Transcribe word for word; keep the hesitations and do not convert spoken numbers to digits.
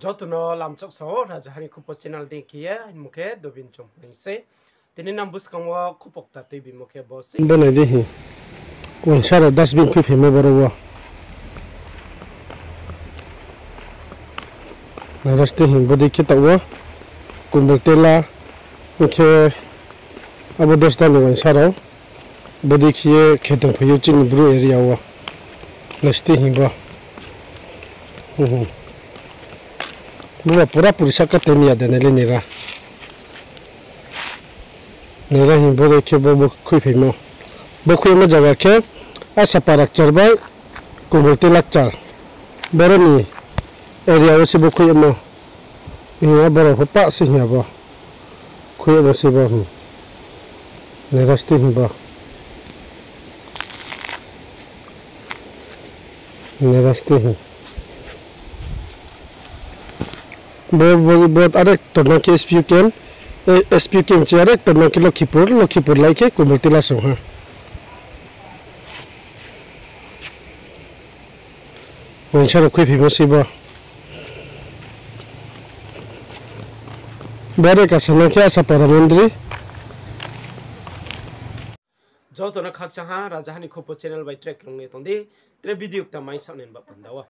Joto no lamchok sao, Rajaha ni Khupo channel dei khe ye, hingmo khe Dobin Chongphaing se. Tini nang buskang wo khupo kta tuibimo khe bo se. Bo nai di hi. Uaingsa rao dustbin khuiphaimo boro wo. Nairasti hing bodei khe taoh wo. Kumbol tela, hing khe abo dosta ni uaingsa rao. Bodei khe ye khe tongphai ou chini Bru area wo. Nairasti hing bo. Bo ba pura puri sahka temi ya de nai le nira. Nira hing bodei khe bo, bo khuiphaimo. Bo khuimo zaga khe Asapara kchar bai Kumbol tela kchar. Boro ni area wo se bo khuimo. Hing ya boro pho pah se hing ya bo. Khuimo se bo. Nairasti hing bo. Nairasti hing. Bo, bo, bo are tornang khe S P U camp, eh, S P U camp chi are tornang khe Lokhipur, Lokhipur lai khe Kumbol tela song ha. Uaingsa rao khuiphaimo se bo. Bo are kasa nang khe Asapara mondri. Joto no khakchang ha, Rajaha ni Khupo channel bai track rung ye tong di, tre video kta mai sa nai ba panda wo.